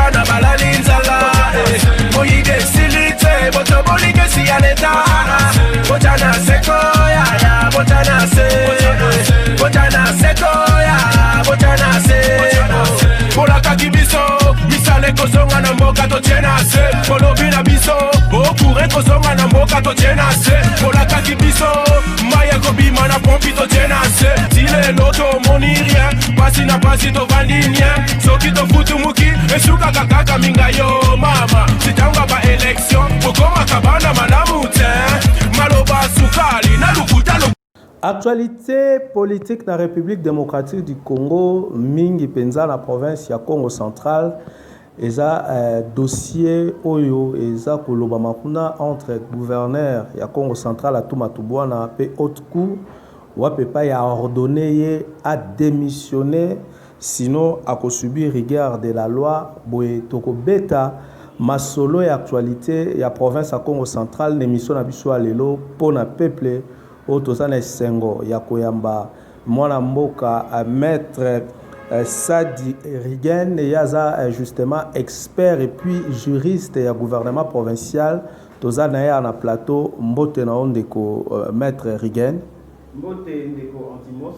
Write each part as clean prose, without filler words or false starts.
Bana balali nzala, eh. Moyibi esili te, botoboli kesi ya leta. Botya na seko yaya, botya na se, eh. Botya na seko ya, botya na se. Bolakaki biso misala ekozonga na mboka, totie na se. Bolobi na biso okure kozonga na mboka, totie na se. Bolakaki biso mai ekobima na pompi, totie na se. Ti lelo tomoni rien, pasi na pasi, tovandi nie. Soki tofutumuki, esukaka kaka minga yo mama. Si ntango ya baélection, bokomaka bana malamu te, maloba sukali na lukuta. Actualité politique na République démocratique du Congo, mingi mpenza na province ya Congo Central, eza dossier oyo eza kolobama kuna entre gouverneur ya Congo Central Atou Matubuana mpe Haute Cour, wapi epai ya ordonné ye adémissionner, sinon akosubir rigueur de la loi. Boye tokobeta masolo ya actualité ya province ya Congo Central na émission na biso ya lelo mpo na peuple. Oyo toza na esengo ya koyamba mwana mboka maître Sadi Rigen. Ye aza justement expert et puis juriste ya gouvernement provincial. Toza na ye na plateau. Mbote na yo, ndeko maître Rigen. Mbote, ndeko Antimos.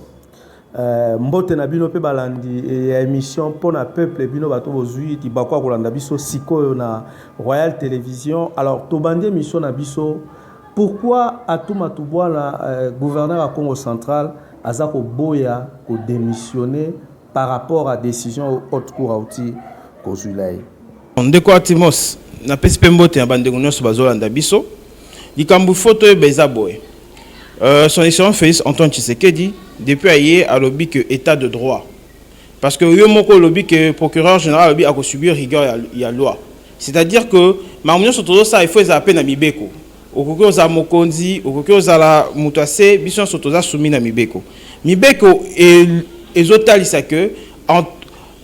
Mbote na bino mpe balandi ya émission mpo na peuple, bino bato bozwi libaku ya kolanda biso sikoyo na Royal Télévision. Alors, tobandi émission na biso. Pourquoi Atou Matubuana, gouverneur ya Congo Central, aza koboya kodémissionner par rapport à décision Haute Cour auti kozwila ye? Ndeko Atimos, napesi mpe mbote na bandeko nyonso bazolanda biso. Likambo fo toyeba eza boye: son Excellence Félix Antoine Tshisekedi, depuis aye, alobi que État de droit, parce que yo moko olobi que procureur général alobi akosubir rigueur ya loi, c'est-à-dire que makambo nyonso tozosala, il faut ezala mpe na mibeko. Okoki ozala mokonzi, okoki ozala moto ase, biso nyonso toza soumis na mibeko. Mibeko ezotalisa ke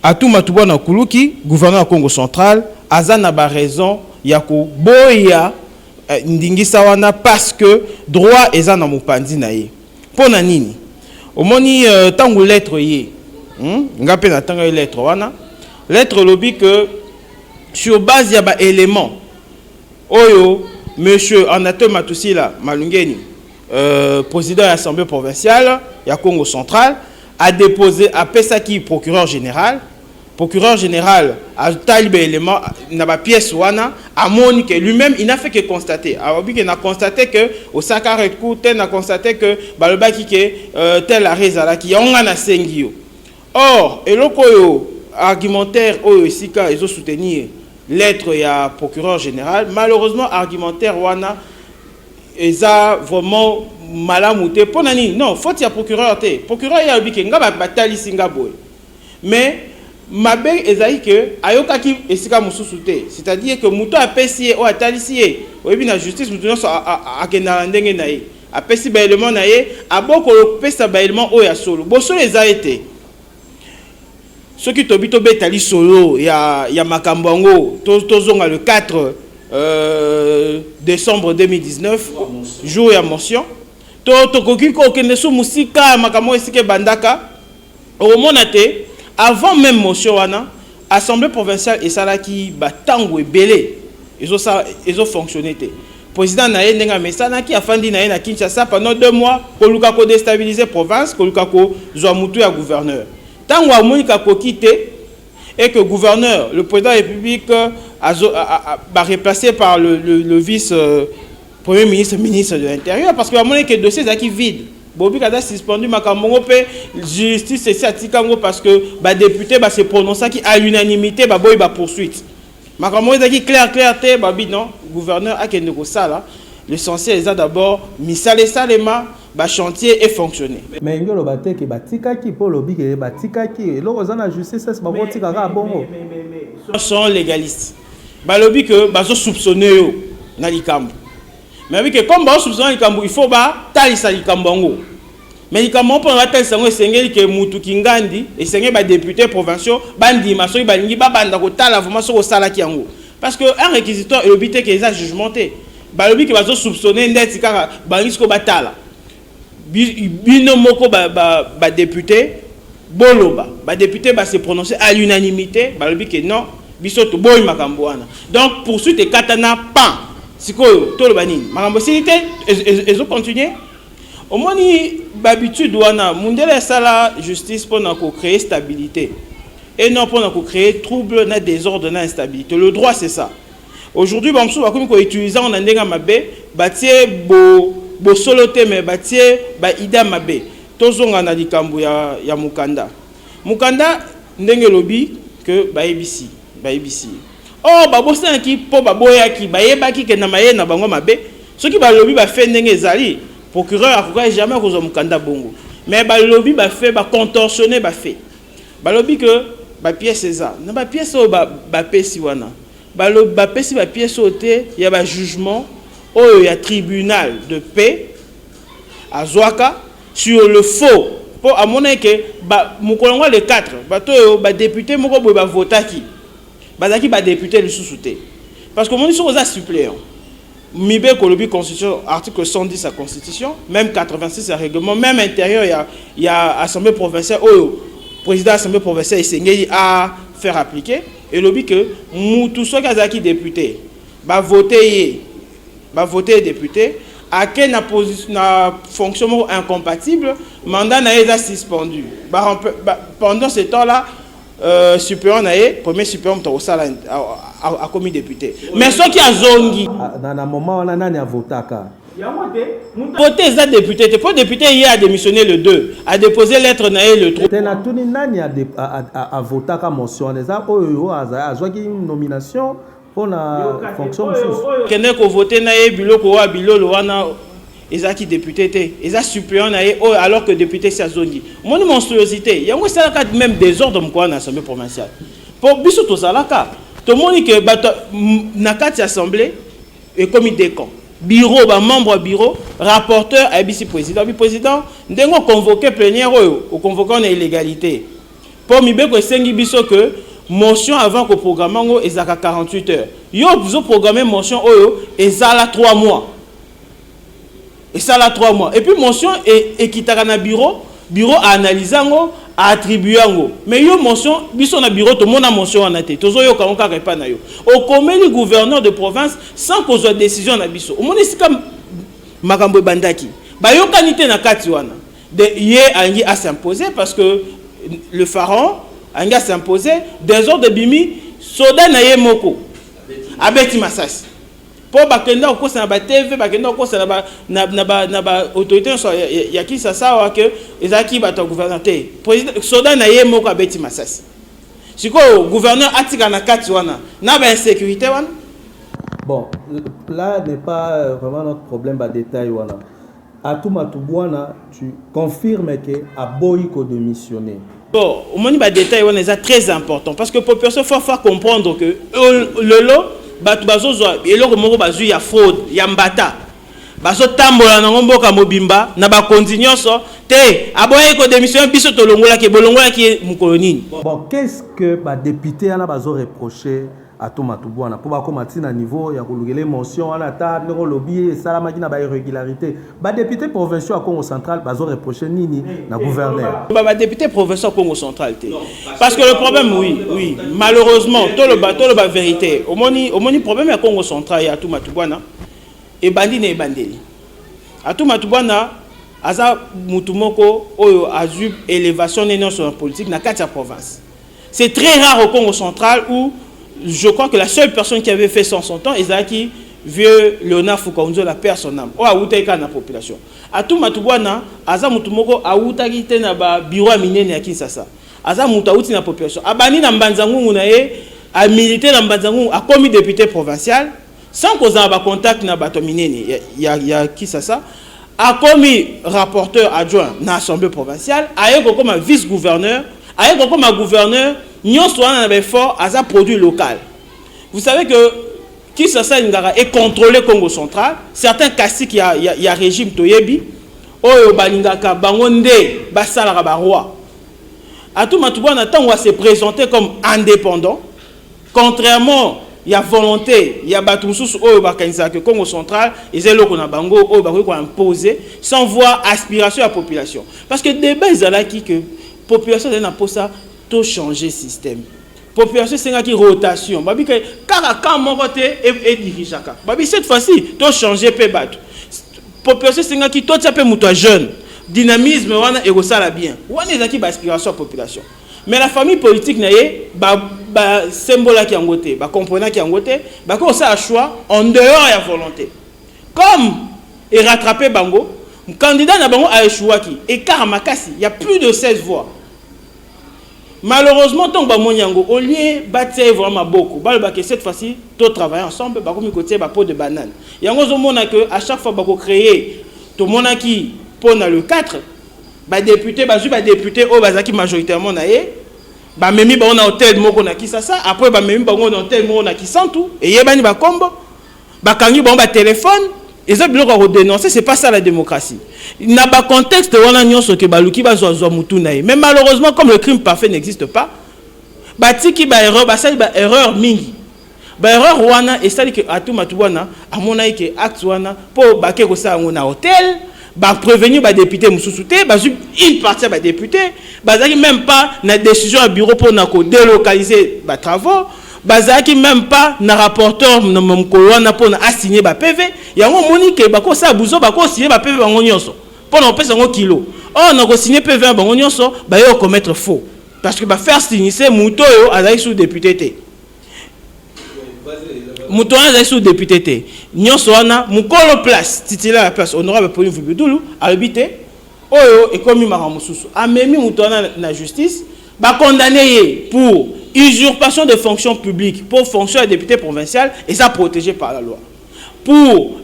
Atou Matubuana Nkuluki, gouverneur ya Congo Central, aza na baraison ya koboya ndingisa wana, parce que droit eza na mopanzi na ye. Mpo na nini? Omoni, ntango lettre ye, Nga mpe natanga ye lettre wana. Lettre elobi que sur base ya baélément oyo monsieur Anatole Matusila Malungeni, président ya Assemblée provinciale ya Congo Central, a déposé, apesaki procureur général, procureur général atali baélément na bapièce wana, amoni que lui-même, il n'a fait que constater. Alobi ke na constaté que osaka recours te, na constaté que balobaki ke tel arrêt ezalaki yango, nga nasengi yo. Or eloko oyo, argumentaire oyo esika ezosoutenir lettre ya procureur général, malheureusement argumentaire wana eza vraiment malamu te. Mpo na nini? Non, faute ya procureur te. Procureur ye alobi ke nga batalisi nga boye, mais mabe ezali ke ayokaki esika mosusu te, c'est-à-dire que moto apesi ye oyo atalisi ye. Oyebi, na justice, moto nyonso akendaka na ndenge na ye. Apesi baélément na ye, abokolo kopesa baélément oyo ya solo. Bosolo eza ye te. Soki tobi tobeta lisolo ya makambo yango, tozonga le 4 décembre 2019, jour ya motion. To tokoki kokende so mosika ya makambo oyo esika ebandaka. Okomona te, avant même motion wana, Assemblée provinciale esalaki batango ebele ezofonctionne te. Président na ye, ndenge amesanaki, afandi na ye na Kinshasa pendant 2 mois, koluka kodéstabiliser province, koluka kozwa mutu ya gouverneur. Ntango amoni kakoki te et que gouverneur, le président de la République bareplacé par le vice premier ministre, ministre de l'Intérieur, parce que bamoni ke dossier ezalaki vide. Bobi aza suspendu, makambo ngo mpe justice esi atika yango, parce que badéputé base prononçaki à l'unanimité, baboyi bapoursuite. Makambo ngo ezalaki clair clair te. Babi non, gouverneur akende kosala. L'essentiel eza d'abord misala esalema, bachantier efonctionne. Mais ngi oloba te ke batikaki, mpo olobi ke batikaki eloko eza na justice, esi bakotika kaka bongo? Sont légalistes. Balobi ke bazosoupçonne yo na likambo, mais abi ke comme bazosoupçonne likambo, il faut batalisa likambo yango. Mais likambo yango, mpona batalisa yango, esengeli ke mutu kingandi, esengeli badéputé provinciaux bandima soki balingi babanda kotala vraiment soki osalaki yango, parce que un réquisitoire elobi te ke eza jugement te. Balobi ke bazosoupçonne ndeti kaka balingi sikoyo batala. Bino moko badéputé boloba, badéputé base prononcer à l'unanimité, balobi ke non. Biso toboyi makambo wana. Donc poursuite ekatana pan. Sikoyo toloba nini? Makambo esili te, ezocontinue. Omoni bahabitude wana, mundele asala justice mpona kocréer stabilité et non mpona kocréer trouble na désordre na instabilité. Le droit, c'est ça. Aujourd'hui, bamosusu bakomi koutiliser yango na ndenge ya mabe, batie bosolo te, me batie baidée mabe. Tozonga na likambo ya mokanda. Mokanda, ndenge elobi ke bayebisi ye, or babosanaki mpo baboyaki, bayebaki ke na mayele na bango mabe, soki balobi bafe ndenge ezali, procureur akokaki jamais kozwa mokanda bongo. Mais balobi bafe, bacontorsionne bafe, balobi ke bapièce eza na bapièce oyo bapesi wana, bapesi bapièce oyo te ya bajugement oyo ya tribunal de paix azwaka sur le faux, mpo amonaki ke mokolo yango le 4, bato oyo badéputé moko boye bavotaki, bazalaki badéputé lisusu te. Parce que omoni, soki oza suppléant, mibeko olobi, constitution, article 110 ya constitution, même 86 ya règlement même intérieur ya assemblée provinciale, oyo président assemblée provinciale esengeli a faire appliquer, elobi ke mutu soki azalaki député, bavote ye, bavote ye député, ake na position, na fonction moko incompatible, mandat na ye eza suspendu. Pendant ce temps là, suppléant na ye, premier suppléant, moto akosala akomi député. Mais soki azongi Na moment wana, nani avotaka? Vote eza député te, mpo député ye a démissionné le 2, a déposé lettre na ye le 3. Te, natuni nani avotaka motion wana. Eza oyo azwaki nomination mpona fonction mosusu? Kende kovote na ye biloko oyo bilolo wana, ezalaki député te, eza suppléant na ye oyo, alors que député si azongi. Omoni monstruosité yango esalaka même désordre moko wana na assemblée provinciale, mpo biso tozalaka, tomoni ke bato na kati ya assemblée ekomi deux camps. Bureau, bamembre ya bureau, rapporteur ayebisi président, abi: "Président, ndenge oconvoke plénière oyo, oconvoke na illégalité, mpo mibeko esengi biso ke motion, avant koprogramme yango, ezalaka 48 heures. Yo ozoprogramme motion oyo ezala 3 mois, esala 3 mois. Et puis motion ekitaka na bureau, bureau aanalyse yango, aattribue yango. Mais yo motion, biso na bureau tomona motion wana te, tozoyoka yango kaka epai na yo. Okomeli gouverneur de province sans kozwa décision na biso." Omoni esika makambo ebandaki, bayokani te na kati wana. De ye alingi as'impose, parce que le pharaon alingi as'impose. Désordre ebimi, soda na ye moko abeti masasi, mpo bakenda kokosa na batv, bakenda kokosa na baautorité nyonso ya Kinshasa awa ke ezalaki bato ya gouverneur te. Président, soda na ye moko abeti masasi. Sikoyo gouverneur atika na kati wana na bainsécurité wana. Bon, là n'est pas vraiment notre problème, badétail wana. Atou Matubuana, tu confirmes ke aboyi kodémissionner? Bon, omoni, badétail wana eza très important, parce que population faut faire comprendre que lelo bato bazozwa eloko moko, bazwi ya fraude ya mbata, bazotambola nango mboka mobimba na bakonzi nyonso te. Aboyaki kodémissionne, biso tolongolaki, bolongolaki ye mokolo nini? Bon, qu'est-ce que badéputé wana bazoreproche Atou Matubuana mpo bakóma ntina niveau ya kolukela motion wana, ata ndenge olobi esalamaki na bairrégularité? Badéputé provinciaux ya Congo Central bazoreproche nini na gouverneur? Badéputé provinciaux ya Congo Central te, parce que le problème, oui, malheureusement, toloba vérité, omoni problème ya Congo Central ya Atou Matubuana ebandi na ebandeli. Atou Matubuana aza mutu moko oyo azwi élévation ne nyonso na politique na kati ya province. C'est très rare au Congo Central, où je crois que la seule personne qui avait fait ça en son temps ezalaki vieux Léonard Fukaunzola, paix à son âme, oyo awutaki kaka na population. Atou Matubuana aza mutu moko awutaki te na babureau ya minene ya Kinshasa, aza mutu awuti na population. Abandi na Mbanza Ngungu na ye, amilite na Mbanza Ngungu, akomi député provincial sans kozala bacontact na bato minene ya Kinshasa, akomi rapporteur adjoint na assemblée provinciale, aye kokoma vice gouverneur, aye kokoma gouverneur. Nyonso wana na baeffort, aza produit local. Vous savez que Kinshasa elingaka econtrôler Congo Central. Certains classiques ya régime toyebi oyo balingaka bango nde basalaka baroi. Atou Matubuana, ntango ase présenter comme indépendant, contrairement ya volonté ya bato mosusu oyo bakanisaka ke Congo Central eza eloko na bango oyo bakoki koimpose sans voir aspiration ya population, parce que débat ezalaki que population ezali na mposa tochanger système. Population esengaki rotation. Babi ke kaka camp moko te edirigeaka. Babi cette fois-ci tochange mpe bato. Population esengaki totia mpe moto ya jeune, dynamisme wana ekosala bien. Wana ezalaki baaspiration ya population, mais la famille politique na ye basembolaki yango te, bacomprenaki yango te. Bakoki kosala choix en dehors ya volonté, comme erattrape bango. Candidat na bango aéchouaki, écart makasi ya plus de 16 voix. Malheureusement, ntango bamoni yango, au lieu batia ye vraiment maboko, balobaki cette fois-ci totravailler ensemble, bakomi kotia bapeau de banane. Yango ozomona que à chaque fois bakocréer. Tomonaki mpo na le 4, badéputé bazwi, badéputé oyo bazalaki majoritairement na ye, bamemi bango na hotel moko na Kisasa. Après bamemi bango na hotel moko na Kisantu, eyebani bakombo, bakangi bango batelefone. Eza biloko ya kodénoncer, c'est pas ça la démocratie. Na bacontexte wana nyonso ke baluki bazwazwa mutu na ye, mais malheureusement, comme le crime parfait n'existe pas, batiki baerreur, basali baerreur mingi. Baerreur wana esali ke Atou Matubuana amonaki ke acte wana, mpo bake kosala yango na hotel, baprévenir badéputé mosusu te. Bazwi une partie ya badéputé, bazalaki même pas na décision ya bureau mpona kodélocaliser batravaux, bazalaki même pas na rapporteur na mokolo wana mpona asigne baPV. Yango omoni ke bakosala buzo, bakosigne baPV bango nyonso mpona kopesa yango kilo. Or na kosigne PV ya bango nyonso, baye kokommettre faux, parce que bafaire signer moto oyo azalaki sous député te. Moto wana azalaki sous député te. Nyonso wana, mokolo place titulaire ya place, honorable Pauline Vubidulu, alobi te, oyo ekomi makambo mosusu. Amemi moto wana na justice, bakondamne ye pour usurpation de fonction publique, pour fonction ya député provincial eza protégé par la loi, pour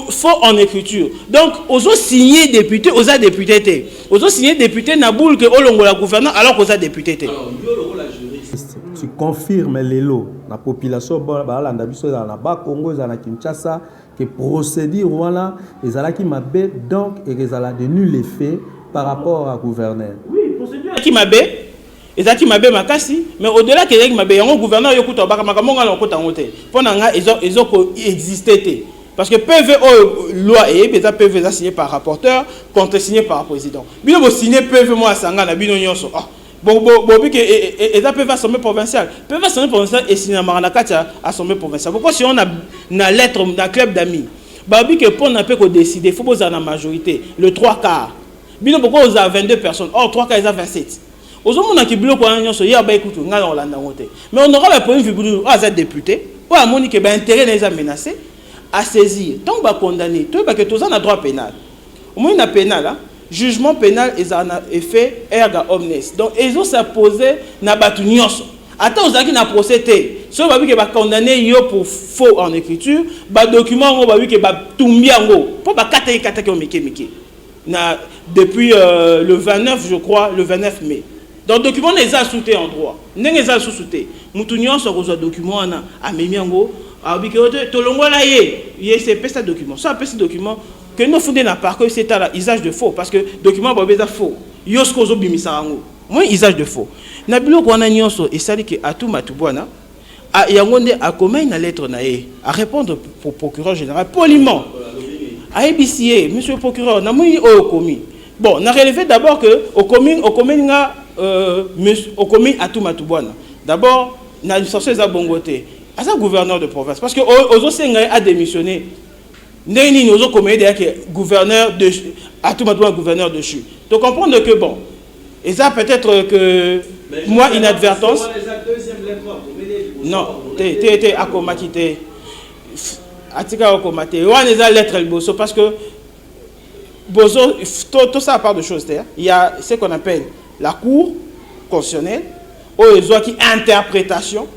faux en écriture. Donc ozosigner député, oza député te. Ozosigner député na boule ke olongola gouverneur alors qu'oza député te. Tu confirmes lelo na population balanda biso, ezala na Bakongo, ezala na Kinshasa, ke procédure wana ezalaki mabe, donc ekozala de nul effet par rapport à gouverneur? Oui, procédure ezalaki mabe, ezalaki mabe makasi. Mais au-delà ke ezalaki mabe, yango gouverneur yo kuta obaka makambo nga na okota yango te. Mpo na nga ezokoexiste te, parce que PV oyo loi eyebi eza PV eza signé par rapporteur, contresigné par président. Bino bosigne PV mo asanga na bino nyonso. Ah, bobi ke eza PV assemblée provinciale. PV assemblée provinciale esignamaka na kati ya assemblée provinciale. Pourquoi si on a na lettre na club d'amis, babi ke mpona mpe kodécide, faut bozala na majorité, le 3 quart. Bino boko ozala 22 personnes, or 3 quart eza 27. Ozomonaki biloko wana nyonso, ye abai kutu ngai na kolanda yango te. Mais honorable Pauline Vibulu oyo aza député, oyo amoni ke baintérêt na eza menacé, asaisir. Ntango bakondamne, toyebake toza na droit pénal. Omoni na pénal, jugement pénal ezala na effet erga omnes, donc ezosapose na bato nyonso. Ata ozalaki na procès te, soki babi ke bakondamne yo pour faux en écriture, badocument yango babi ke batumbi yango mpo bakataki kataki yo mike mike na depuis le 29, je crois le 29 mai. Donc document wana eza su te en droit. Ndenge eza lisusu te, mutu nyonso akozwa document wana, amemi yango, alobi ke tolongola ye, ye se epesa document. So apesi document, kende ofunde na parquet, esi etala usage de faux, parce que document babi eza faux. Yo soki ozobimisaka yango, moi usage de faux na biloko wana nyonso esali ke Atou Matubuana yango nde akomai na lettre na ye, arépondre pour procureur général poliment. Ayebisi ye: monsieur le procureur, namoni oyo okomi. Bon, na relevé d'abord que okomi, okomeli nga okomi Atou Matubuana. D'abord na administration eza bongo te, aza gouverneur de province, parce que ozosenga ye adémissionner. Ndenge nini ozokomela deya ke gouverneur de Atou Matubuana, gouverneur déchu? To comprendre que bon, eza peut-être que moi inadvertance. Non, te, te, te, akomaki te, atika okoma te. Wana eza lettre liboso, parce que bozo tout ça part de choses te. Il y a ce qu'on appelle la cour constitutionnelle oyo ezwaki interprétation,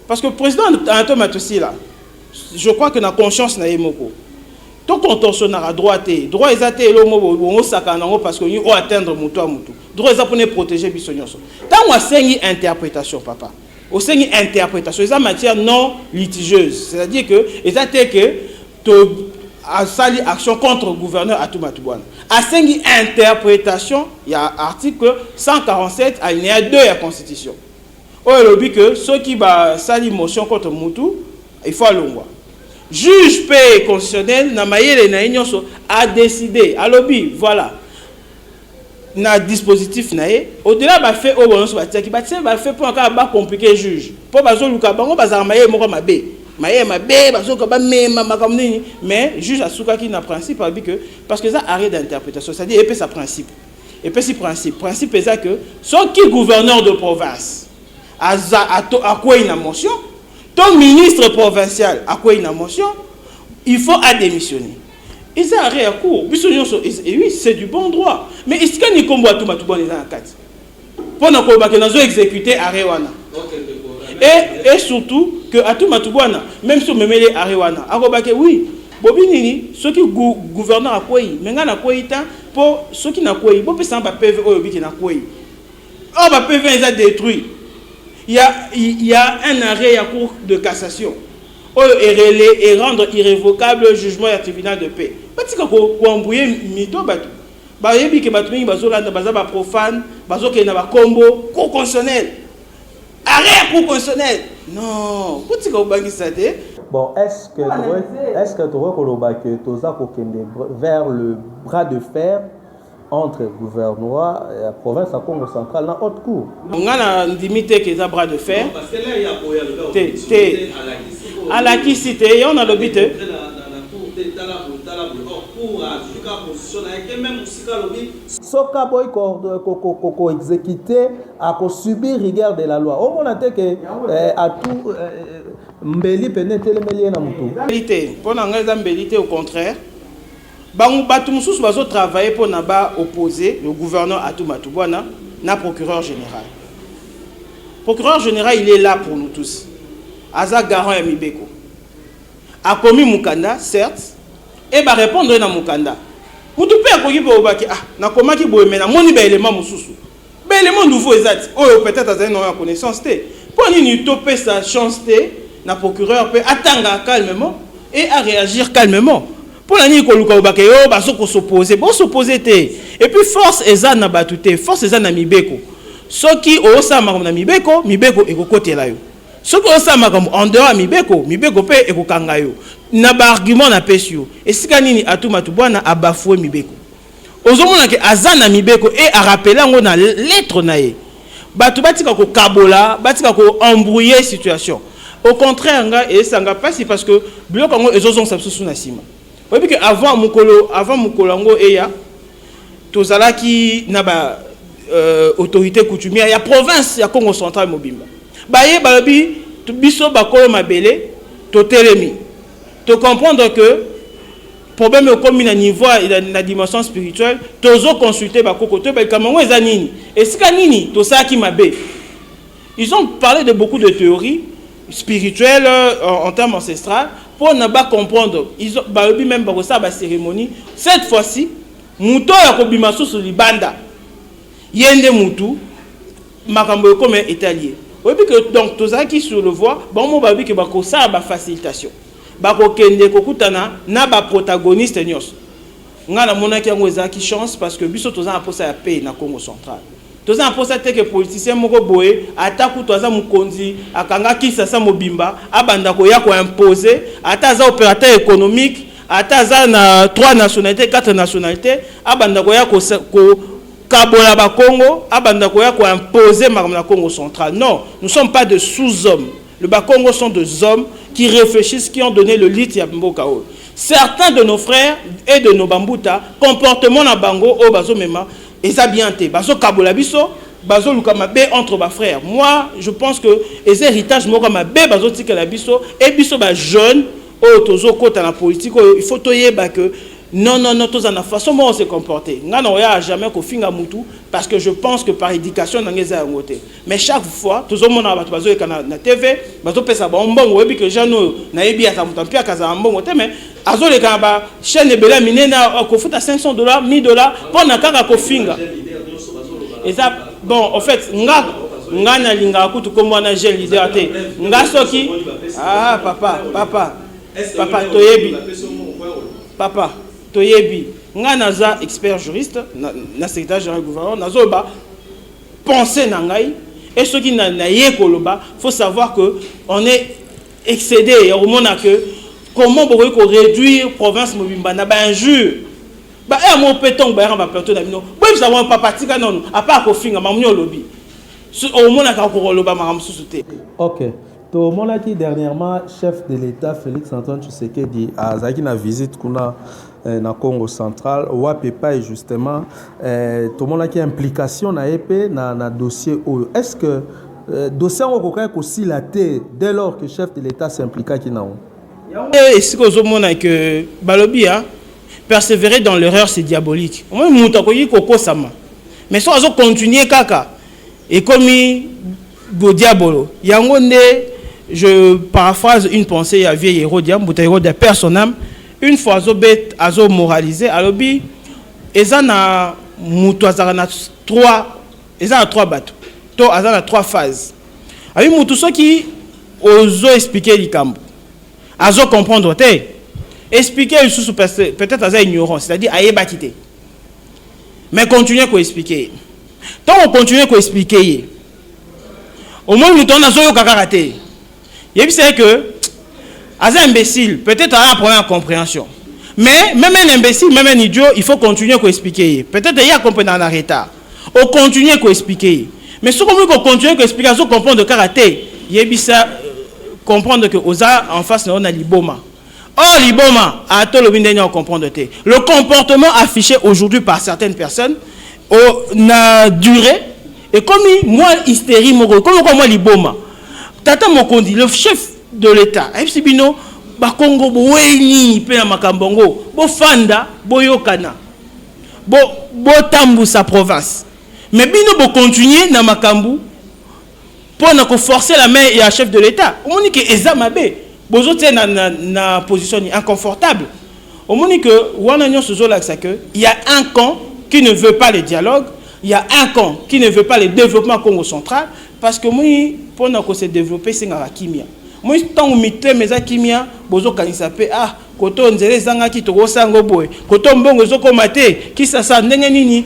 parce que président Anatole Matosi là, je crois que na conscience na ye moko, tocontorsionnaka droit te. Droit eza te eloko moko bongosaka nango parce que olingi oyo atteindre moto ya motu. Droit eza mpona protéger biso nyonso. Ntango asengi interprétation, papa, osengi interprétation, eza matière non litigieuse, c'est-à-dire que eza te ke to asali action contre gouverneur Atou Matubuana. Asengi interprétation ya article 147 alinéa 2 ya constitution, oyo elobi ke soki basali motion contre mutu, il faut alongwa. Juge mpe constitutionnel na mayele na ye nyonso adécide, alobi voilà. Na dispositif na ye, au-delà bafaits oyo nyonso batiaki, batie bafaits mpo kaka bacompliquer juge, mpo bazoluka bango bazalaka mayele moko mabe, mayele mabe, bazoluka bamema makambo nini. Mais juge asukaki na principe, alobi que parce que eza arrêt d'interprétation, c'est-à-dire epesa principe, epesi principe. Principe eza que soki gouverneur de province aza akwei na motion, to ministre provincial akwei na motion, il faut adémissionner. Eza arrêt ya cour, biso nyonso, et oui, c'est du bon droit. Mais esika nini nkombo Atou Matubuana eza na kati mpo na kolobake nazo exécuter arrêt wana? Et surtout que Atou Matubuana, même si omemeli arrêt wana, akobake oui, bobi nini, soki gouverneur akwei, me ngai nakwei ta, mpo soki nakwei, bopesanga baPV oyo obiki nakwei. Oyo baPV eza détruit. Il y a un arrêt ya Cour de cassation oyo erele et rendre irrévocable jugement ya tribunal de paix. Batika koembrouiller mito. Bato bayebi ke bato mingi bazolanda baza baprofane, bazokende na bakombo Cour constitutionnelle, arrêt ya Cour constitutionnelle. Non, kotika kobangisa te. Bon, est-ce que tokoki koloba ke toza kokende vers le bras de fer entre gouvernorat ya province ya Congo Central na Haute Cour? Nga na ndimi te ke eza bras de fer te. Te, alakisi te, yo nalobi te. Soki aboyi koexécuter, akosubir rigueur de la loi. Omona te ke atu mbeli pene etelemeli ye na motu. Mbeli te, mpo na ngai eza mbeli te. Au contraire, bango bato mosusu bazotravaille mpo na baopposer le gouverneur Atou Matubuana na procureur général. Procureur général, il est là pour nous tous, aza garant ya mibeko. Akomi mokanda, certes, e barépondre ye na mokanda. Mutu mpe akoki mpe obaki: "Ah, nakomaki boye, me namoni baélément mosusu, baélément nouveau eza ti oyo peut-être azali nango ya connaissance te." Mpo nini topesa chance te na procureur mpe atanga calmement et à réagir calmement? Mpo na nini koluka obake yo bazo kos'opposer? Bos'opposer te. Et puis force eza na bato te, force eza na mibeko. Soki osala makambo na mibeko, mibeko ekokotela yo. Soki osala makambo en dehors ya mibeko, mibeko mpe ekokanga yo. Na baargument napesi yo, esika nini Atou Matubuana abafouer mibeko? Ozomona ke aza na mibeko e arappeler yango na lettre na ye. Bato batika kokabola, batika koembrouiller situation. Au contraire, nga esanga mpasi parce que biloko yango ezozongisa biso na nsima. Oyebi ke avant mokolo, avant mokolo yango eya, tozalaki na ba autorité coutumière ya province ya Congo Central mobimba. Baye balobi biso bakolo mabele totelemi, tocomprendre que problème ekomi na niveau na dimension spirituelle. Tozoconsulte bakoko, toyeba likambo yango eza nini, esika nini tosalaki mabe. Ils ont parlé de beaucoup de théories spirituelles en termes ancestral mpo na bacomprendre. Balobi même bakosala bacérémonie. Cette fois-ci, moto oyo akobima susu libanda, ye nde mutu makambo ekoma etali ye. Oyebi ke donc tozalaki sur le voie. Bango mo balobi ke bakosala bafacilitation, bakokende kokutana na baprotagoniste nyonso. Ngai namonaki yango ezalaki chance, parce que biso toza na posa ya paix na Congo Central. Toza na posa te ke politicien moko boye, ata kutu aza mokonzi, akanga Kinshasa mobimba, abanda koya koimpose, ata aza opérateur économique, ata aza na trois nationalités, quatre nationalités, abanda koya kokabola Bakongo, abanda koya koimpose makambo na Congo Central. Non, nous sommes pas de sous-hommes. Le Bakongo sont des hommes qui réfléchissent, qui ont donné le lit ya mboka oyo. Certains de nos frères et de nos bambuta, comportement na bango oyo bazomema eza bien te, bazokabola biso, bazoluka mabe entre bafrère. Moi, je pense que eza héritage moko mabe bazotikela biso. E biso bajeune oyo tozokɔta na politique oyo, il faut toyeba que non, non, non, toza na façon moko se comporter. Nga na oya jamais kofinga mutu, parce que je pense que par éducation na nga eza yango te. Mais chaque fois tozomona bato bazoyeka na TV, bazopesa bango mbongo. Oyebi ke jeune oyo nayebi aza moto mpiaka, azala mbongo te, mais azoleka na bachaîne ebele ya minene, kofuta 500 $, 1000 $, mpo na kaka kofinga. Eza bon. En fait, nga nalingaka kutu kombo wana jeune leader te. Nga soki, ah, papa, papa, papa, toyebi, papa, toyebi. Nga naza expert juriste na secrétaire général gouvernement. Nazoloba pensée na ngai. E soki naye koloba, faut savoir que on est excédé ya komona que comment bokoki koréduire province mobimba na bainjure. Baaya mo mpe ntongo bayaka baplateau na bino, boyebisa. Okoyebisa bango: "Papa, tika nano." Apa akofinga makambo nini olobi, omonaka okokoloba makambo mosusu te. Ok, tomonaki dernièrement chef de l'État Félix Antoine Tshisekedi azalaki na visite kuna na Congo Central, wapi epai justement tomonaki implication na ye mpe na dossier oyo. Est ce que dossier yango okokaki kosila te dès lors que chef de l'État s'impliquaki nango? Esika ozomona ke balobi ya persévérer dans l'erreur, c'est diabolique. Omoni, moto akoki kokosama, mais so azocontinue kaka, ekomi bodiabolo. Yango nde je paraphrase une pensée ya vieille Hérodia, mbuta Hérodia, paix à son âme. Une fois azobet, azomoraliser, alobi eza na moto azalaka na trois, eza na trois bato to aza na trois phases. Abi motu soki ozo expliquer likambo, azo comprendre te, expliquer lisusu, peut-être aza ignorant, c'est-à-dire ayebaki te, mais continue koexpliquer. Ntango continue koexpliquer ye, omoni moto wana azoyoka kaka te, yebisa ye que aza imbécile, peut-être aza un problème de compréhension. Mais même un imbécile, même un idiot, il faut continuer koexpliquer ye. Peut-être ye acomprendre na retard, ocontinue koexpliquer ye. Mais soki omoni kocontinue koexpliquer, azocomprendre kaka te, yebisa, comprendre que oza en face na yo na liboma. Or liboma, atolobi ndenge ocomprendre te. Le comportement affiché aujourd'hui par certaines personnes au, na durée ekomi mwa hystérie moko, ekomi moko mwa liboma. Tata mokonzi, le chef de l'État, ayebisi bino bakongo bowei nini mpe na makambo yango, bofanda, boyokana, botambusa province. Mais bino bocontinue na makambo mpo na koforcer la main ya chef de l'État. Omoni ke eza mabe, bozotia na position inconfortable. Omoni ke wana nyonso ozolakisa ke il y a un camp qui ne veut pas le dialogue, il y a un camp qui ne veut pas le développement Congo Central, parce que moi, mpona kose développer, esengaka kimia. Moi, ntango mitema eza kimia, bozokanisa mpe: "Ah, koto nzela ezangaki, tokosala yango boye. Koto mbongo ezokóma te, kisasa ndenge nini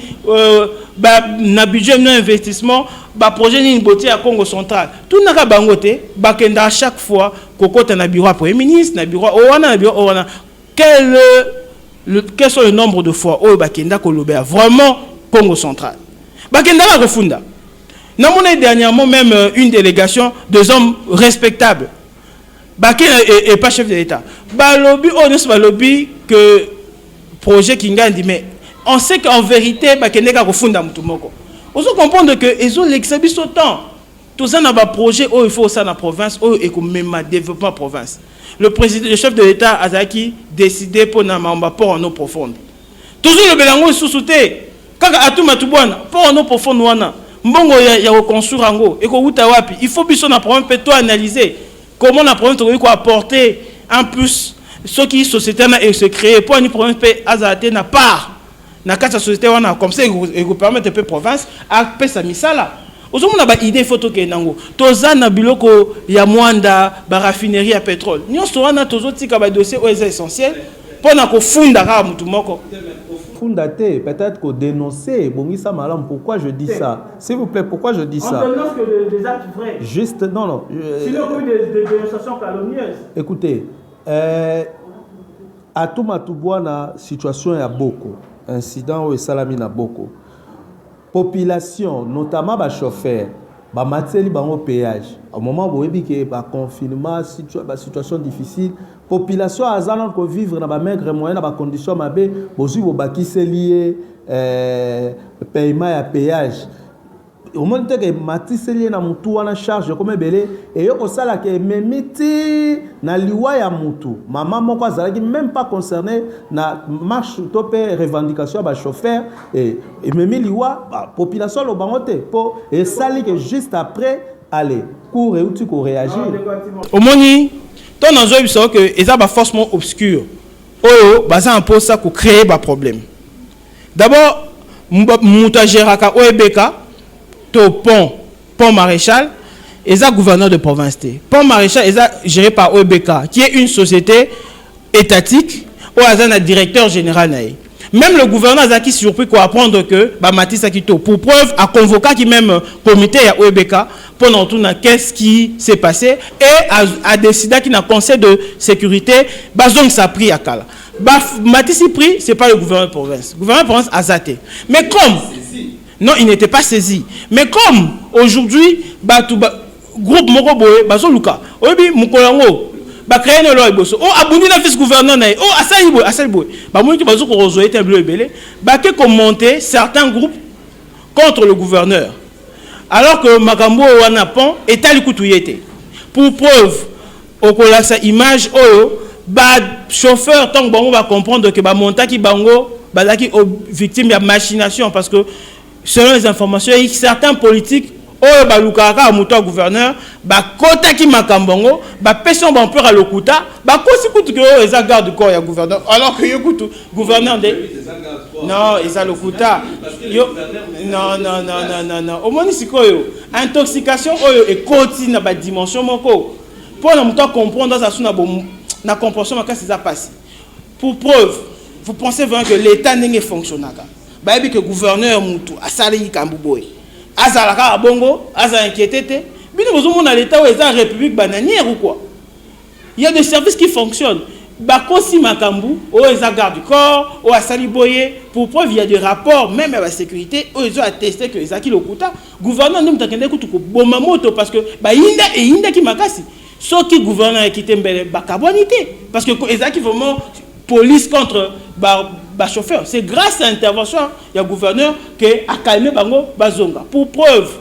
na budget no investissement, baprojet nini botie ya Congo Central?" Tunaka bango te. Bakenda à chaque fois kokota na bureau ya premier ministre, na bureau oyo wana, na bureau oyo wana. Quel sont le nombre de fois oyo bakenda kolobela vraiment Congo Central? Bakendaka kofunda. Namoni dernièrement même une délégation des hommes respectables bake et pas chef de l'État, balobi oyo nyonso, balobi que projet Kingandi, mais on sait qu'en vérité bakende kaka kofunda motu moko. Ozo comprendre que ezolekisa biso temps. Toza na baprojet oyo il faut osala na province, oyo ekomema développement province. Le président, le chef de l'État azalaki décidé mpo na makambo ya port en eau profonde. Tozolobela yango lisusu te. Kaka Atou Matubuana, port en eau profonde wana, mbongo ya koconstruire yango ekowuta wapi? Il faut biso na province mpe toanalyser comment na province tokoki koapporter en plus. Soki société wana ese créer, mpo ani province mpe azala te na part na kati ya société wana? Comme ça ekopermettre mpe province apesa misala. Ozomona baidée, faut tokende yango. Toza na biloko ya Mwanda, baraffinerie ya pétrole, nyonso wana tozotika badossier oyo eza essentiel mpo na kofunda kaka motu moko. Funda te, peut-être kodénoncer, ebongisa malamu. Pourquoi je dis ça, s'il vous plaît? Pourquoi je dis ça? On dénonce que des actes vrais. Juste, non, non. Sinon des dénonciations calomnieuses. Écoutez, Atou Matubuana, situation ya Boko, incident oyo esalami na Boko, population, notamment bachauffeur, bamatieli bango péage au moment boyebi ke baconfinement, basituation difficile, population aza nano kovivre na bamaigre moyen, na bacondition mabe. Bozwi, bobakiseli ye paiement ya péage. Omoni te ke ematiseli ye na mutu wana charge ekoma ebele, eyo kosalaka ememi ti na liwa ya mutu. Mama moko azalaki même pas concerné na marche to mpe revendication ya bachauffeur, ememi liwa. Population alobango te mpo esali ke juste après, ale cour euti koréagir. Omoni, to nazoyebisa ke eza baforce moko obscure oyo baza na mposa kocréer baproblème. D'abord, moto agéraka oyo ebeka to pont Maréchal eza gouverneur de province te. Pont Maréchal eza géré par OEBK, qui est une société étatique oyo aza na directeur général na ye. Même le gouverneur azalaki surpris koapprendre que bamatisaki to. Pour preuve, aconvokaki même comité ya OEBK mpona kotuna qu'est-ce qui s'est passé et adécidaki na conseil de sécurité bazongisa prix ya kala. Bamatisi prix, c'est pas le gouverneur de province. Gouverneur de province aza te. Mais comme non, il n'était pas saisi, mais comme aujourd'hui bato ba, groupe moko boye bazoluka, oyebi, mokolo yango bacréer na eloko liboso o abundi na vice gouverneur na ye, o asali boye, asali boye, bamoni te bazokozwa ye te, bilo ebele bake komonter certains groupes contre le gouverneur, alors que makambo oyo wana pont etali kutu ye te. Pour preuve, okolakisa image oyo bachauffeur, ntango bango bacomprendre que bamontaki bango, bazalaki victime ya machination, parce que selon les informations, certains politiques oyo balukaka kaka moto ya gouverneur bakotaki makambo yango, bapesi yango baampleur ya lokuta, bakosi kutu ke oyo eza garde corps ya gouverneur, alors que yo kutu gouverneur nde non, eza lokuta yo. Non, non, non, non, non, non. Omoni sikoyo intoxication oyo ekoti na badimension moko mpo na moto acomprendre, aza su na compréhension makasi, eza mpasi. Pour preuve, vous pensez vraiment que l'État ndenge efonctionnaka, bayebi ke gouverneur mutu asali likambo boye, azala kaka bongo, azala inquiété te? Bino bozomona l'État oyo eza république bananière ou quoi? Il y a des services qui fonctionnent. Bakosi makambo oyo eza garde du corps, oyo asali boye. Pour preuve, il y a des rapports même ya basécurité oyo ezo atteste que ezalaki lokuta. Gouverneur nde moto akendeki kutu koboma moto, parce que bayinda eyindaki makasi. Soki gouverneur ayaki te, mbele bakabwani te, parce que ezalaki vraiment police contre bachauffeur. Ba c'est grâce à l'intervention ya gouverneur que acalme bango, bazonga. Pour preuve,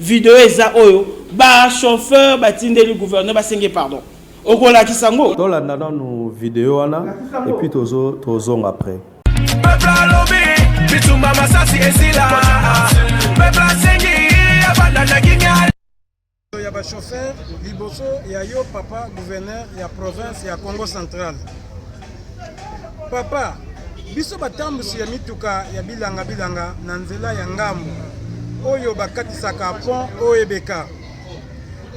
video eza oyo bachauffeur batindeli gouverneur, basenge pardon. Okolakisa yango. Tolanda nanu video wana et puis tozonga après. Peuple alobi bitumba masasi esila, peuple asengi abanda na kimia. Ya bachauffeur liboso ya yo papa gouverneur ya province ya Congo Central. Papa, biso batambusi ya mituka ya bilanga bilanga na nzela ya ngambo oyo bakatisaka pont oyo ebeka,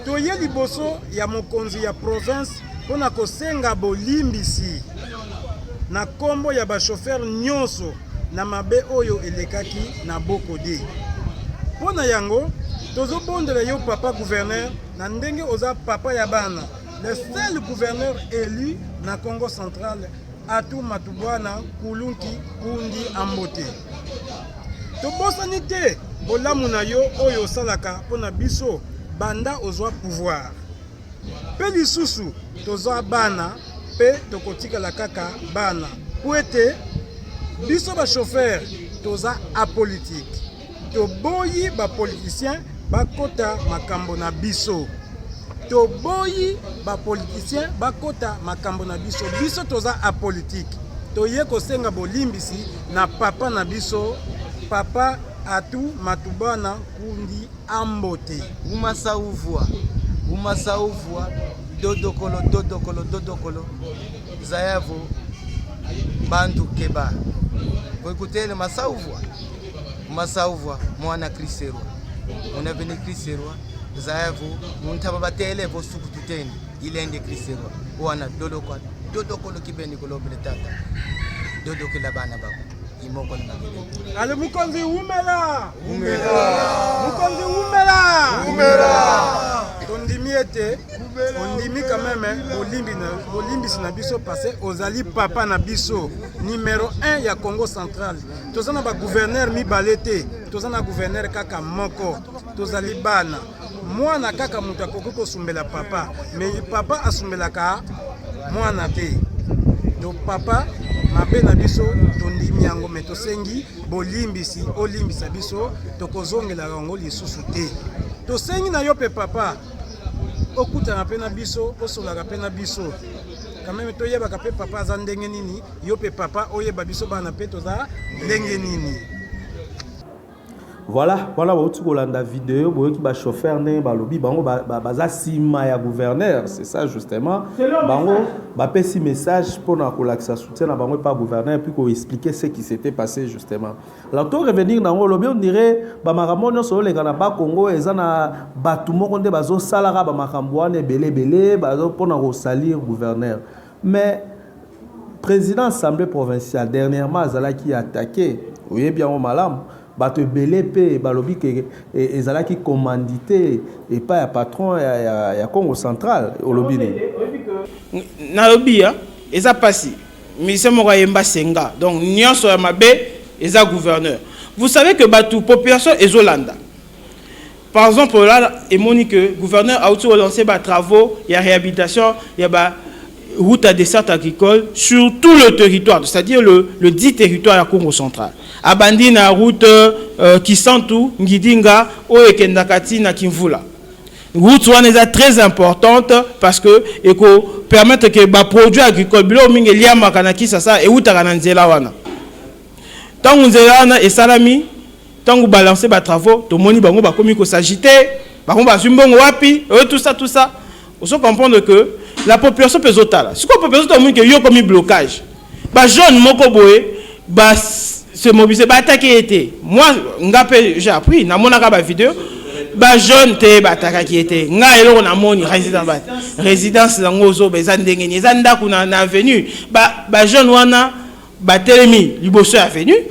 toye liboso ya mokonzi ya province mpo na kosenga bolimbisi na nkombo ya bachauffeur nyonso na mabe oyo elekaki na Bokode. Mpo na yango, tozobondela yo papa gouverneur, na ndenge oza papa ya bana, le seul gouverneur élu na Congo Central, Atu Matubwana Kulunki Kundi Ambote. Tobosani te bolamu na yo oyo osalaka mpo na biso banda ozwa pouvoir. Mpe lisusu, toza bana mpe tokotikala kaka bana, po ete biso bachauffeur toza apolitique. Toboyi bapoliticien bakota makambo na biso, toboyi bapoliticien bakota makambo na biso. Biso toza apolitique. Toye kosenga bolimbisi na papa na biso, papa Atu Matubana Kundi Ambote. Umasauvua, umasauvua, dodokolo, dodokolo, dodokolo, zayavu, bantu keba. Écoutez le masauvua, masauvua, mwana Kriserwa, muna veni Kriserwa, zayavu, muntaba batele vo sukututeni, ilende Kriserwa, wana dodokwa, dodokolo kibeni kolobele tata, dodokela bana bako, imoko na mabele. Ale mokonzi umela, mokonzi umela, umela. Tondimi ete ondimi quand même bolimbisi na biso, parce ozali papa na biso numéro 1 ya Congo Central. Toza na bagouverneur mibale te, toza na gouverneur kaka moko. Tozali bana, mwana kaka moto akoki kosumbela papa, mais papa asumbelaka mwana te. Donc papa, mabe na biso tondimi yango, mais tosengi bolimbisi, olimbisa biso, tokozongela yango lisusu te. Tosengi na yo mpe papa, okutana mpe na biso, osolaka mpe na biso quand même, toyebaka mpe papa aza ndenge nini, yo mpe papa oyeba biso bana mpe toza ndenge nini. Voilà, bauti kolanda video, boyoki bachauffeur ndenge balobi, bango baza nsima ya gouverneur. C'est ça justement, bango bapesi message mpona kolakisa soutien na bango epa gouverneur, puis koexpliquer ce qui s'était passé justement. Alors to revenir nango, olobi on dirait bamakambo nyonso oleka na Bakongo eza na bato moko nde bazosalaka bamakambo wana ebele ebele mpona kosalir gouverneur. Mais président assemblée provinciale dernièrement azalaki attaqué, oyebi yango malamu, bato ebele mpe balobi ke ezalaki commandité epai ya patron ya Congo Central. Olobi nini? Nalobi ya eza mpasi. Musicien moko ayemba senga. Donc nyonso ya mabe eza gouverneur. Vous savez que batu, population ezolanda. Par exemple là, emoni que gouverneur auti relancer ba travaux ya réhabilitation ya ba route à desserte agricole sur tout le territoire, c'est-à-dire le dit territoire ya Congo central. Abandi na route Kisantu, Ngidinga, oyo ekendaka ti na Kimvula. Route wana eza très importante parce que eko permettre que ba produits agricoles, biloko mingi eliamaka na Kinshasa, eutaka na nzela wana. Ntango nzela wana esalami, ntango balance ba travaux, tomoni bango bakomi kos'agiter, bango bazwi mbongo wapi, oyo tout ça, tout ça. Ozo comprendre que la population mpe ezotala. Sikoyo population, tomoni ke yo komi blocage, bajeune moko boye ba se mobiliser, baattaquer ye te. Moi, nga mpe j'ai appris, namonaka bavideo, bajeune te baattaquaki ye te. Nga eloko namoni, résidence, résidence yango ozoba eza ndenge nini? Eza ndako na avenue. Bajeune wana batelemi liboso ya avenue,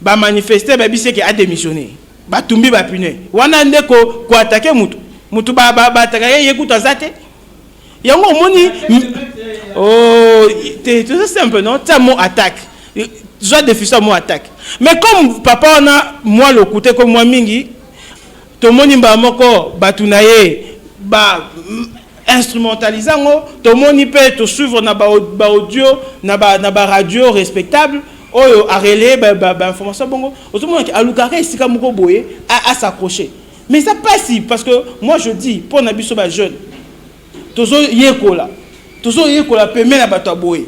bamanifeste, babisi eke adémissionné, batumbi bapneu wana. Nde koattaquer mutu, mutu baattaquaka ye, ye kutu aza te. Yango omoni, oh, te, toza simple, non? Tia mot attaque, zwa définition ya mot attaque. Mais comme papa wana mwa lokute ko mwa mingi, tomoni mbala moko bato na ye ba instrumentaliser yango. Tomoni mpe tosuivre na baaudio, na baradio respectable oyo arelayer bainformation bongo. Ozomona alukaka esika moko boye as'accrocher, mais eza mpasi parce que moi je dis, mpo na biso bajeune, tozoyekola, tozoyekola pembe na bato ya boye.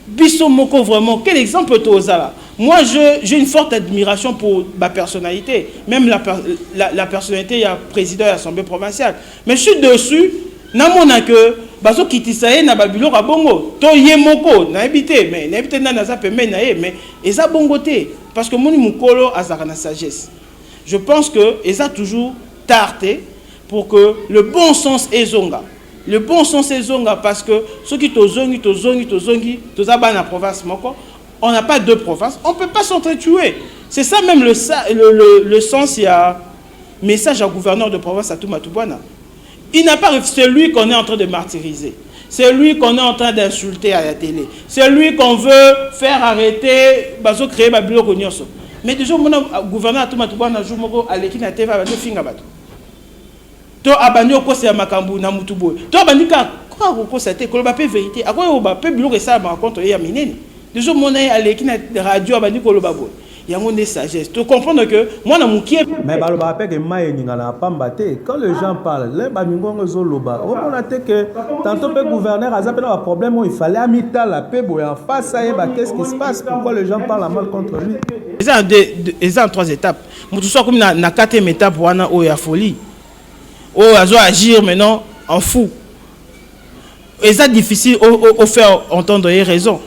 Biso moko vraiment, quel exemple tozala? Moi, j'ai une forte admiration pour ma personnalité, même la personnalité ya président de l'Assemblée provinciale, mais je suis dessus namona que bazokitisa ye na babiloko ya bongo. To ye moko nayebi te, mais nayebi te nani aza pembeni na ye, mais eza bongo te parce que moni mokolo azalaka na sagesse. Je pense que eza toujours tard te pour que le bon sens ezonga, le bon sens ezonga, parce que soki tozongi, tozongi, tozongi, toza bana province moko, on n'a pas deux provinces, on peut pas s'entretuer. C'est ça même le sens. Il y a message au gouverneur de province Atou Matubuana. Il n'a pas, c'est lui qu'on est en train de martyriser, c'est lui qu'on est en train d'insulter à la télé, c'est lui qu'on veut faire arrêter, bazo créer babiloko nyonso. Mais déjà mona gouverneur Atou Matubuana, jour moko aleki na TV, bazo finga bato, to abandi okosela makambo na mutu boye, to abandi kaka kaka kokosa te, koloba mpe vérité, akoyoba mpe biloko esalamaka contre ye ya minene. Déjà omona ye aleki na radio, abandi koloba boye. Yango nde sagesse, to comprendre que mwana mokie. Mais balobaka mpe ke mai eningana pamba te. Quand les gens parlent, le bamingongo ezoloba, omona te ke tantôt mpe gouverneur aza mpe na baproblème oyo, il fallait amitala mpe boye en face, ayeba qu'est-ce qui se passe, pourquoi les gens parlent mal contre lui. Eza en trois étapes. Moto so akomi na quatrième étape wana oyo ya folie, oyo azo agir maintenant en fou, eza difficile o faire entendre ye raison.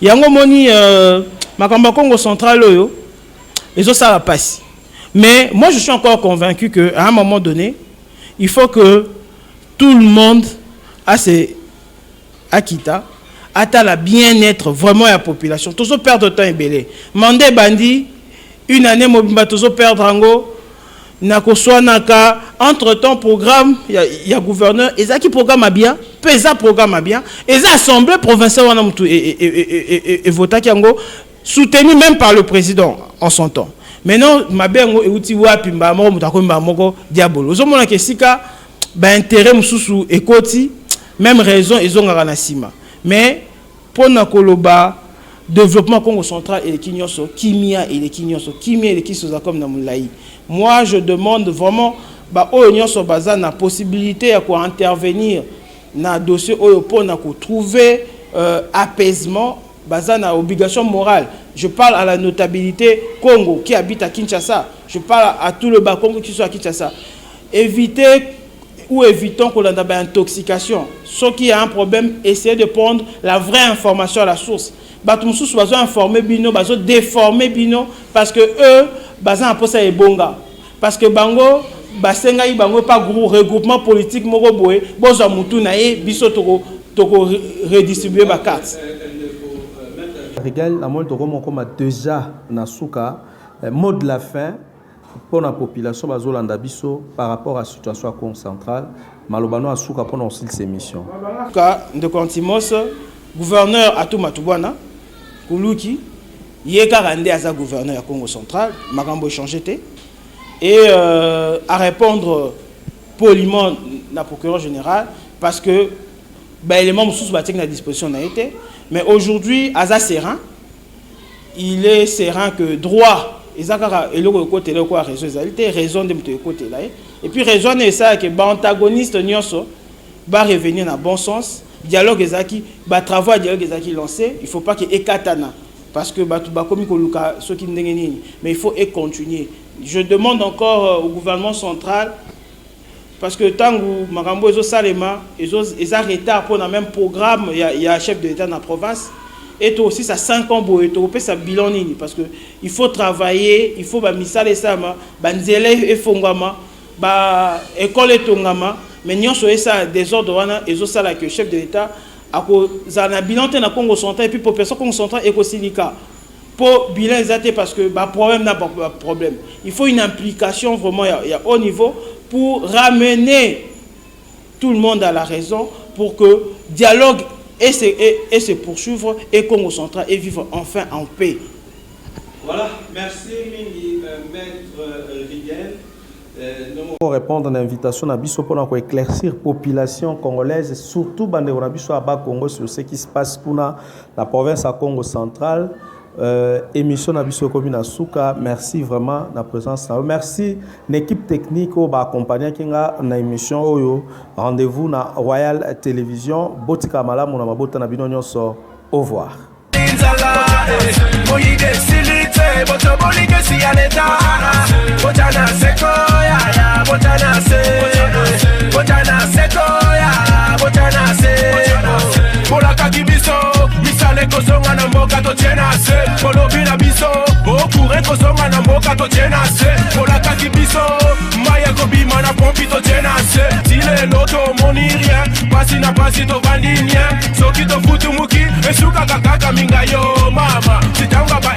Yango omoni, makambo ya Congo central oyo ezosala mpasi. Mais moi, je suis encore convaincu que à un moment donné, il faut que tout le monde a se akita, atala bien-être vraiment ya population. Tozo perdre temps ebele. Mandat ebandi, une année mobimba tozo perdre yango na koswanaka. Entre temps, programme ya gouverneur ezalaki programme ya bien, mpe eza programme ya bien. Eza assemblée provinciale wana motu evotaki yango, soutenu même par le président en son temps. Maintenant, mabe yango euti wapi? Mbala moko moto akomi mbala moko diabolo. Ozomonaka esika baintérêt mosusu ekoti, même raison ezongaka na nsima. Mais mpona koloba développement Congo central eleki nyonso, kimia eleki nyonso, kimia eleki soza comme na molai. Moi, je demande vraiment baoyo nyonso baza na possibilité ya kointervenir na dossier oyo mpona kotrouver apaisement, baza na obligation morale. Je parle à la notabilité Congo qui habite à Kinshasa, je parle à tout le bas Congo qui sont à Kinshasa. Évitez ou évitons kolanda baintoxication. Soki y a un problème, essayez de prendre la vraie information à la source. Bato mosusu bazo informer bino, bazo déformer bino parce que eux baza na mposa ebonga, parce que bango basengaki bango pa groupe, regroupement politique moko boye, bozwa mutu na ye, biso toko toko redistribuer bacarte. Rigel, namoni tokomokoma déjà na suka. Mot de la fin mpona population bazolanda biso par rapport à situation ya Congo central, maloba no asuka mpona osilisa émission. Ka ndeko Antimos. Gouverneur Atou Matubuana Kuluki, ye kaka nde aza gouverneur ya Congo Central, makambo echanger te. Et à répondre poliment na procureur général, parce que baélément mosusu batiaki na disposition na ye te. Mais aujourd'hui aza serein, il est serein que droit eza kaka eloko ekotela ekoya, raison ezali te, raison nde moto ekotela ye. Et puis raison wana esalaka baantagoniste nyonso barevenir na bon sens. Dialogue ezalaki, batravaux ya dialogue ezalaki lancé, il faut pas que ekatana, parce que bato bakomi koluka soki ndenge nini, mais il faut econtinuer. Je demande encore au gouvernement central, parce que ntango makambo ezosalema, eza retard mpona même programme ya chef de l'État na province. Et to aussi ça 5 ans boye, tokopesa bilan nini? Parce que il faut travailler, il faut bamisala esalama, banzela efongwama, baekole etongama, mais nyonso esala désordre wana ezosala que chef de l'État akozala na bilan te na Congo Central. Et puis population Congo Central ekosilika mpo bilan eza te, parce que baproblème na baproblème. Il faut une implication vraiment ya haut niveau pour ramener tout le monde à la raison, pour que dialogue et se poursuivre et Congo Central et vivre enfin en paix. Voilà, merci mingi, maître Rigel. Pour répondre à l'invitation na biso pour éclaircir population congolaise, surtout bandeko na biso ya Congo, sur ce qui se passe kuna la province à Congo Central. Émission na biso ekomi na suka. Merci vraiment na présence na yo. Merci na équipe technique oyo baaccompagnaki nga na émission oyo. Rendez-vous na Royal Télévision. Botika malamu na mabota na bino nyonso. Au revoir. Moyide esili te, boto bolikesi ya leta, botya na seko yaya, botya na se, botya na seko ya, botya na se. Bolakaki biso misala ekozonga na mboka, totie na se. Bolobi na biso okure ekozonga na mboka, totie na se. Bolakaki biso mai ekobima na pompi, totie na se. Ti lelo tomoni rien, pasi na pasi, tovandi nie. Soki tofutumuki esukaka kaka minga yo mama. Sitanga ba